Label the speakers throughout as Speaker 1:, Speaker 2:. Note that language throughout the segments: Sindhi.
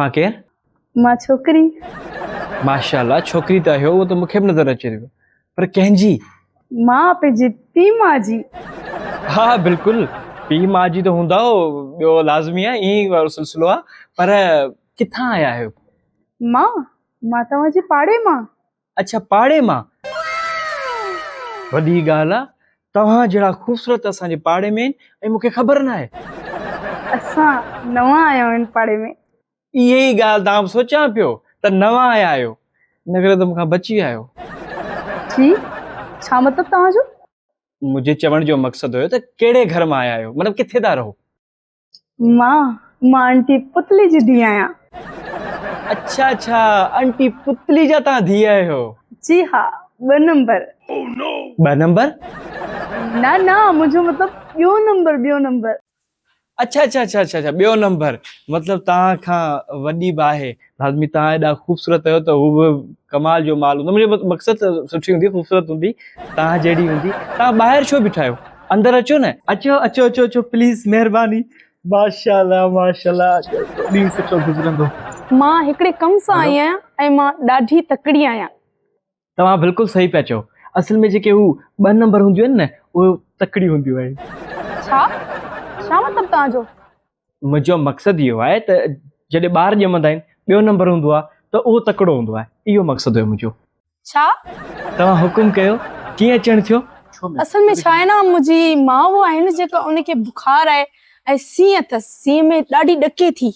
Speaker 1: توهان ڪير؟
Speaker 2: مان ڇوڪري.
Speaker 1: ماشاءالله ڇوڪري ته آهيو اهو ته مون کي به نظر اچي رهيو پر ڪنهن جي؟
Speaker 2: مان پنهنجي پيء ماء جي.
Speaker 1: ها ها بلڪل پيء ماء جي ته هوندؤ ٻيو لازمي آهي ائين ئي وارو سلسلو آهي پر ڪٿان آيا آهيو؟
Speaker 2: مان؟ مان توهان جي پاڙي مان.
Speaker 1: اڇا پاڙي مان. وڏي ڳالهه آ توهان جهڙا خوبصورت اسان جي پاڙي ۾ آهن ۽ مون کي خبر ناهي.
Speaker 2: اسان نوان آيا آهيون هن پاڙي ۾.
Speaker 1: اها ئي ڳالهه ته آئون به سوچيان پيو ته نوان آيا آهيو ان ڪري ته مون کان بچي ويا آهيو.
Speaker 2: جي ڇا مطلب توهان جو؟
Speaker 1: منهنجي چوڻ جو مقصد هيو ته ڪهڙي گهر مان آيا آهيو مطلب ڪٿي ٿا رهو؟
Speaker 2: مان، مان آنٽي پتلي جي ڌيء آهيان.
Speaker 1: اڇا اڇا آنٽي پتلي جا توهان ڌيء آهيو.
Speaker 2: جي ها ٻه نمبر.
Speaker 1: ٻه نمبر؟
Speaker 2: نه نه منهنجو مطلب ٻيو نمبر ٻيو نمبر.
Speaker 1: اڇا اڇا اڇا اڇا اڇا ٻيو نمبر مطلب توهان کان وڏي به آهي. لازمي توهان ايڏا خوبصورت آهيو ته هو به ڪمال جو مال هوندو منهنجو مقصد ته سٺي هوندي خوبصورت هوندي توهان جهڙي هوندي توهان ٻاهر ڇو بيٺا آهيو اندر اچو نه. اچو اچو اچو اچو پليز مهرباني ماشاءالله ماشاءالله ڏينهن سٺو گذرندو.
Speaker 2: مان هڪڙي ڪم سان آئي آهيان ۽ مان ڏاڍي تڪڙي آهيان.
Speaker 1: توهان بلڪل صحيح پيا چئو اصل ۾ جيڪي هو ٻه نمبر هونديون آهن نه اهي تڪڙيون هونديون آهن.
Speaker 2: ڇا؟ ڇا مطلب توهان جو؟
Speaker 1: منهنجو مقصد اهو آهي ته جڏهن ٻار ڄمندا آهن ٻيو نمبر هوندو آهي ته اهو تڪڙو هوندو آهي اهو مقصد هيو منهنجو.
Speaker 2: ڇا؟
Speaker 1: توهان حڪم ڪيو ڪيئن اچڻ ٿيو؟
Speaker 2: اصل ۾ ڇا آهي نه منهنجي ماء آهي نه جيڪا ان کي بخار آهي ۽ سيء اٿس سيء ۾ ڏاڍي ڏڪي ٿي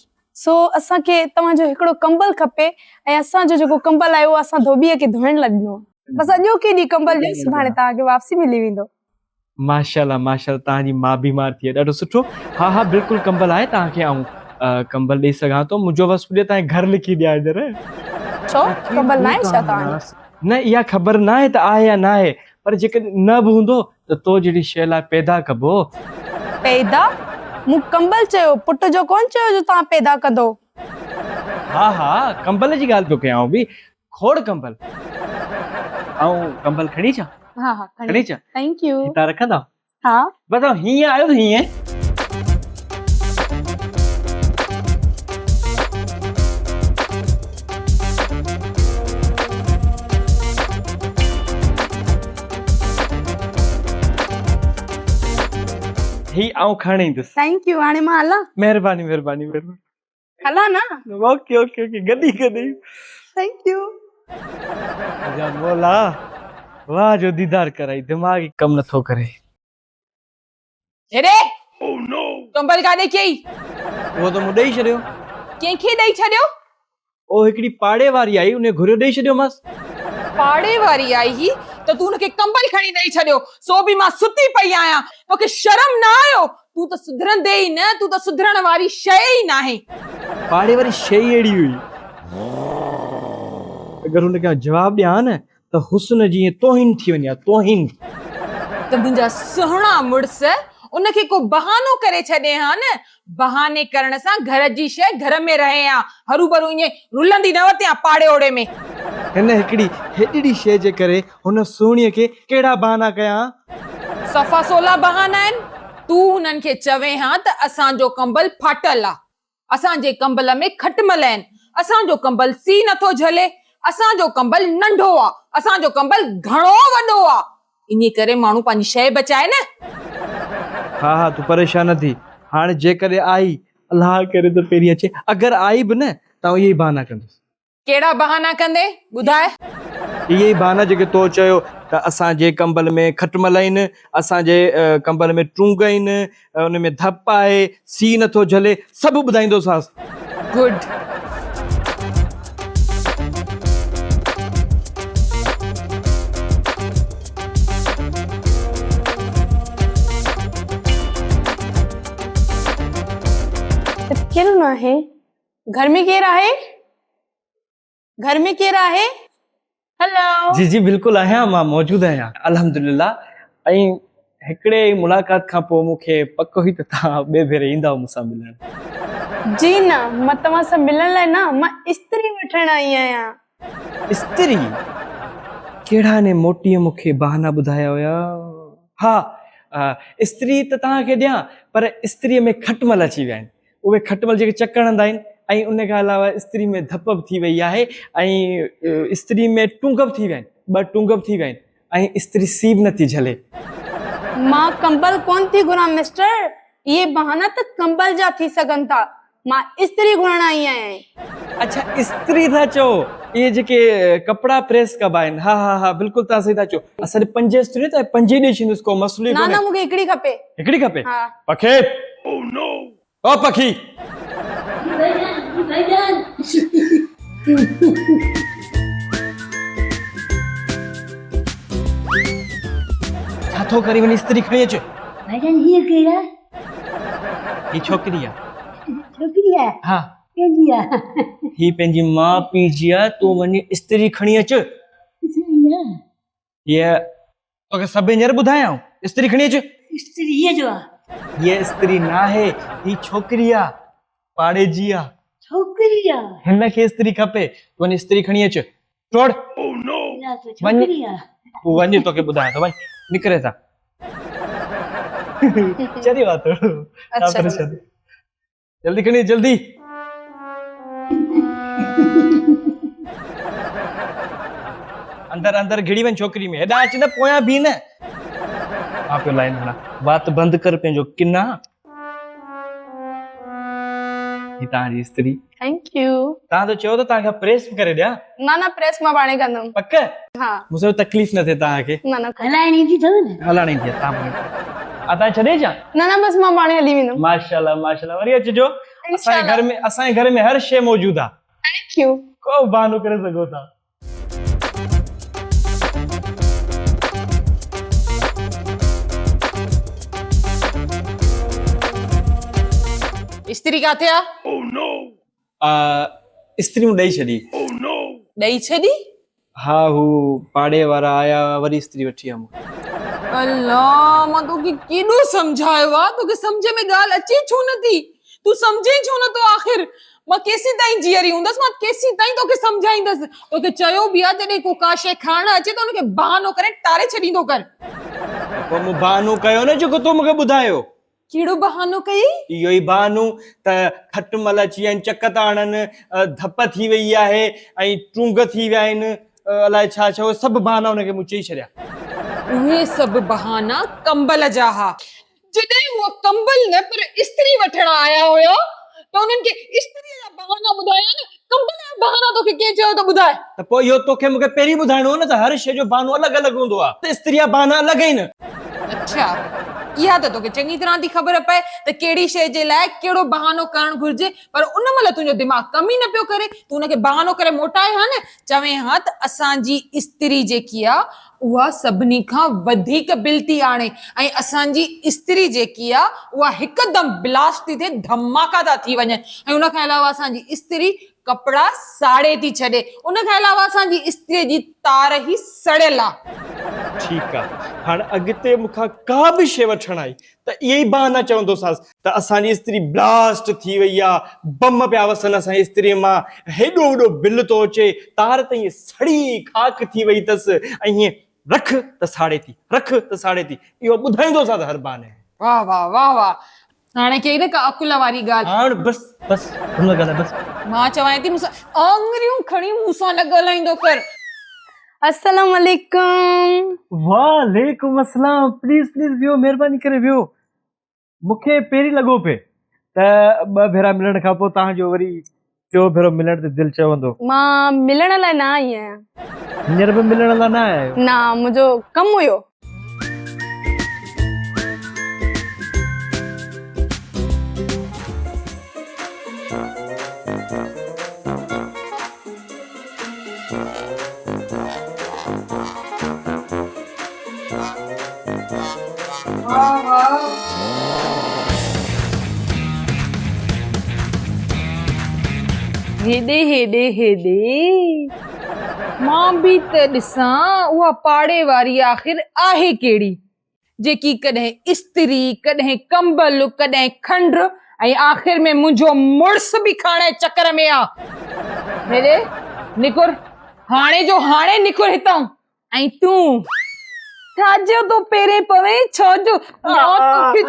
Speaker 2: سو اسان کي توهان جو هڪڙو ڪمبل کپي ۽ اسان جو جيڪو ڪمبل آهي اهو اسان ڌوٻيء کي ڌوئڻ لاء ڏنو آهي. بس اڄوڪي ڏينهن ڪمبل ڏيو سڀاڻي توهان کي واپسي ملي ويندو.
Speaker 1: ماشاءالله ماشاءالله توهان جي ماء بيمار ٿي آهي ڏاڍو سٺو ها ها بلڪل ڪمبل آهي توهان کي آئون ڪمبل ڏئي سگهان ٿو منهنجو وس پڄي توهان کي گهر لکي ڏيان هينئر.
Speaker 2: ڇو ڪمبل ناهي ڇا توهان ڏي؟
Speaker 1: نه اها خبر ناهي ته آهي يا ناهي پر جيڪڏهن نه به هوندو ته تو جهڙي شيء لاء پيدا ڪبو.
Speaker 2: پيدا؟ مون ڪمبل چيو، پٽ جو ڪونه چيو جو توهان پيدا ڪندو.
Speaker 1: ها ها ڪمبل جي ڳالهه پيو ڪيان آئون به کوڙ ڪمبل. آئون ڪمبل کڻي اچان؟
Speaker 2: ها ها کڻي اچان. Thank you.
Speaker 1: هتان رکندا؟
Speaker 2: ها.
Speaker 1: بس آئون هيئن آيس هيئن. هي آئون کڻي ايندس.
Speaker 2: Thank you هاڻي مان هلان.
Speaker 1: مهرباني مهرباني مهرباني.
Speaker 2: هلان نه.
Speaker 1: اوڪي اوڪي اوڪي گڏي گڏي.
Speaker 2: Thank you.
Speaker 1: منهنجا مولا واهه جو ديدار ڪرائي دماغ ئي ڪم نٿو ڪري.
Speaker 3: هيڏي! ڪمبل ڪاڏي ڪيئي؟
Speaker 1: اهو ته مون ڏئي ڇڏيو.
Speaker 3: ڪنهن کي ڏئي ڇڏيو؟
Speaker 1: او هڪڙي پاڙي واري آئي، انهيء گهريو ڏئي ڇڏيومانس.
Speaker 3: پاڙي واري آئي هئي ته تون ان کي ڪمبل کڻي ڏئي ڇڏيو، سو به مان ستي پئي آهيان. توکي شرم نه آيو؟ تون ته سڌرندي ئي نه، تون ته سڌرڻ واري شيء ئي ناهين.
Speaker 1: پاڙي واري شيء ئي اهڙي هئي. اگر هن کي آئون جواب ڏيان ها نه ته حسن جي ائين توهين ٿي وڃي ها، توهين.
Speaker 3: ته منهنجا سهڻا مڙس ان کي ڪو بهانو ڪري ڇڏين ها نه، بهاني ڪرڻ سان گهر جي شيء گهر ۾ رهي ها، هروڀرو ائين رلندي نه وتين ها پاڙي اوڙي ۾.
Speaker 1: هن هڪڙي هيڏڙي شيء جي ڪري هن سهڻيء کي ڪهڙا بهانا ڪيا ها؟
Speaker 3: صفا سولا بهانا آهن، تون هنن کي چوين ها ته اسان جو ڪمبل ڦاٽل آ، اسان جي ڪمبل ۾ کٽمل آهن، اسان جو ڪمبل سي نٿو جهلي، اسان جو ڪمبل ننڍو آ، اسان جو ڪمبل گهڻو وڏو آ. انهيء ڪري ماڻهو پنهنجي شيء بچائي نه.
Speaker 1: ها ها تون پريشان نه ٿي، هاڻ جيڪڏهن آئي، الله ڪري ته پهرين اچي، اگر آئي به نه ته آئون اهي ئي بهانا ڪندس.
Speaker 3: ڪهڙا بهانا ڪندي؟ ٻڌاء.
Speaker 1: اهي ئي بهانا جيڪي تو چيو ته اسان جي ڪمبل ۾ کٽمل آهن، اسان جي ڪمبل ۾ ٽونگ آهن، ان ۾ ڌپ آهي، سيء نٿو جهلي، سڀ ٻڌائيندوسانس.
Speaker 3: گڊ.
Speaker 2: ڪير ناهي؟ گهر ۾ ڪير آهي؟ گهر ۾ ڪير آهي؟ هلو.
Speaker 1: جي جي بلڪل آهيان مان موجود آهيان الحمدلله ۽ هڪڙي ئي ملاقات کان پوء مون کي پڪ هئي ته توهان ٻئي ڀيري ايندؤ مون سان ملڻ.
Speaker 2: جي نه مان توهان سان ملڻ لاء نه مان استري وٺڻ آئي آهيان.
Speaker 1: استري؟ ڪهڙا انهي موٽيء مون کي بهانا ٻڌايا هيا. ها استري ته توهان کي ڏيان پر استريء ۾ کٽمل اچي ويا آهن. اهي کٽمل جيڪي چڪ هڻندا آهن ۽ ان کان علاوه استري ۾ ڌپ به ٿي وئي آهي ۽ استري ۾ ٽونگ به ٿي ويا آهن، ٻه ٽونگ به ٿي ويا آهن ۽ استري سي به نٿي جهلي.
Speaker 2: مان ڪمبل ڪونه ٿي گهران مسٽر، اهي بهانا ته ڪمبل جا ٿي سگهن ٿا، مان استري گهرڻ آئي آهيان.
Speaker 1: اڇا استري ٿا چئو، اهي جيڪي ڪپڙا پريس ڪبا آهن، ها ها ها بلڪل توهان صحيح ٿا چئو، اسان ڏي پنج استريون ته پنج ئي ڏئي ڇڏيندس ڪو مسئلو ئي
Speaker 2: نه
Speaker 1: ڪونهي.
Speaker 2: نه مون کي هڪڙي کپي.
Speaker 1: هڪڙي کپي؟
Speaker 2: ها.
Speaker 1: پکي! او پکي! ڇا ٿو ڪرين وڃي استري کڻي اچ.
Speaker 4: ڀائيجان هيء ڪير آ؟
Speaker 1: هي ڇوڪري آ.
Speaker 4: ڇوڪري آ؟
Speaker 1: ها.
Speaker 4: ڪنهن جي آ؟
Speaker 1: هي پنهنجي ماء پيء جي آ، تون وڃي استري کڻي اچ.
Speaker 4: ڪٿان آئي آ؟
Speaker 1: هيء توکي سڀ هينئر ٻڌايان، استري کڻي اچ.
Speaker 4: استري هيء جو آ.
Speaker 1: هيء استري ناهي، هي ڇوڪري آ، پاڙي جي آ.
Speaker 4: ڇوڪري آ.
Speaker 1: هن کي استري کپي، تون وڃي استري کڻي اچ. ٽوڙ.
Speaker 4: نه ته ڇوڪري آ.
Speaker 1: تون وڃ توکي ٻڌايان ٿو، وڃ نڪر هتان. چري واتو.
Speaker 2: اڇا.
Speaker 1: جلدي کڻي جلدي. اندر اندر گهڙي وڃ ڇوڪري ۾ هيڏانهن اچ نه پويان بيهه نه. مان پيو لائن هڻان. وات بند ڪر پنهنجو ڪنا. هي توهان جي استري.
Speaker 2: Thank you.
Speaker 1: توهان ته چيو ته توهان کي پريس به ڪري ڏيان.
Speaker 2: نه نه پريس مان پاڻهي ڪندم.
Speaker 1: پڪ؟
Speaker 2: ها.
Speaker 1: مون سان تڪليف نه ٿئي توهان کي.
Speaker 2: نه نه.
Speaker 4: هلائڻ ايندي اٿو نه؟
Speaker 1: هلائڻ ايندي آهي توهان پاڻ. ها توهان ڇڏي اچان؟
Speaker 2: نه نه بس مان پاڻهي هلي ويندم.
Speaker 1: ماشاءالله ماشاءالله وري اچجو. اسان جي گهر ۾ اسان جي گهر ۾ هر شيء موجود آهي.
Speaker 2: Thank you.
Speaker 1: ڪو به بهانو ڪري سگهو ٿا.
Speaker 3: استري ڪاٿي آ؟
Speaker 1: استري مون ڏئي ڇڏي.
Speaker 3: ڏئي ڇڏي؟
Speaker 1: ها هو پاڙي وارا آيا هئا وري استري وٺي آيا مون کي.
Speaker 3: الله مان توکي ڪيڏو سمجهايو آ توکي سمجهه ۾ ڳالهه اچي ڇو نه ٿي تون سمجهين ڇو نه ٿو آخر مان ڪيسين تائين جيئري هوندس مان ڪيسين تائين توکي سمجهائيندس توکي چيو به آ جڏهن ڪو ڪا شيء کائڻ اچي ته ان کي بهانو ڪري ٽاري ڇڏيندو ڪر.
Speaker 1: ته پوء مون بهانو ڪيو نه جيڪو تو مون کي ٻڌايو.
Speaker 3: ڪهڙو بهانو ڪيئي؟
Speaker 1: اهو ئي بهانو ته کٽمل اچي ويا آهن، چڪ ٿا هڻن، ڌپ ٿي وئي آهي ۽ ٽونگ ٿي ويا آهن، الائي ڇا ڇا، اهي سڀ بهانا هن کي مون چئي ڇڏيا.
Speaker 3: اهي سڀ بهانا ڪمبل جا ها. جڏهن هو ڪمبل نه پر استري وٺڻ آيا هيا ته انهن کي استريء جا بهانا ٻڌايا نه، ڪمبل جا بهانا توکي ڪنهن چيو ته ٻڌاء؟
Speaker 1: ته پوء اهو توکي مون کي پهرين ٻڌائڻو هو نه ته هر شيء جو بهانو الڳ الڳ هوندو آهي ته استريء جا بهانا الڳ آهن.
Speaker 3: اڇا اها ته توکي چڱي طرح ٿي خبر پئي ته ڪهڙي شيء جي لاء ڪهڙو بهانو ڪرڻ گهرجي پر ان مهل تنهنجو دماغ ڪم ئي نه پيو ڪري تون ان کي بهانو ڪري موٽائين ها نه چوين ها ته اسان جي استري جيڪي آ اها سڀني کان وڌيڪ بل ٿي آڻي ۽ اسان جي استري جيڪي آ اها هڪدم بلاسٽ ٿي ٿئي ڌماڪا ٿا ٿي وڃن ۽ ان کان علاوه اسان جي استري ڪپڙا ساڙي ٿي ڇڏي ان کان علاوه اسان جي استري جي تار ئي سڙيل آ.
Speaker 1: ٺيڪ آ هاڻ اڳتي مون کان ڪا به شيء وٺڻ آئي ته اهي ئي بهانا چوندوسانس ته اسان جي استري بلاسٽ ٿي وئي آ، بم پيا وسن اسان جي استري مان، هيڏو وڏو بل ٿو اچي، تار ته ائين سڙي خاڪ ٿي وئي اٿس ۽ ائين رک ته ساڙي ٿي، رک ته ساڙي ٿي، اهو ٻڌائيندوسانس هر بهاني ۾.
Speaker 3: واه واه واه واه هاڻي ڪئي نه ڪا عقل واري ڳالهه.
Speaker 1: هاڻ بس بس نه ڳالهاء بس.
Speaker 3: مان چوانء ٿي مون سان آڱريون کڻي مون سان نه ڳالهائيندو ڪر.
Speaker 2: السلام عليڪم.
Speaker 1: وعليڪم السلام پليز پليز ويهو مهرباني ڪري ويهو. مون کي پهرين لڳو پئي ته ٻه ڀيرا ملڻ کان پوء توهان جو وري ٽيون ڀيرو ملڻ تي دل چوندو.
Speaker 2: مان ملڻ لاء نه آئي آهيان.
Speaker 1: هينئر به ملڻ لاء نه آيا آهيو؟
Speaker 2: نه منهنجو ڪم هيو.
Speaker 3: هيڏي هيڏي هيڏي مان به ته ڏسان اها پاڙي واري آخر آهي ڪهڙي جيڪي ڪڏهن استري ڪڏهن ڪمبل ڪڏهن کنڊ ۽ آخر ۾ منهنجو مڙس به کائڻ جي چڪر ۾ آ. هيڏي نڪر هاڻي جو هاڻي نڪر هتان ۽ تون ڇا جو ٿو پيرين پوين ڇا جو مان توکي.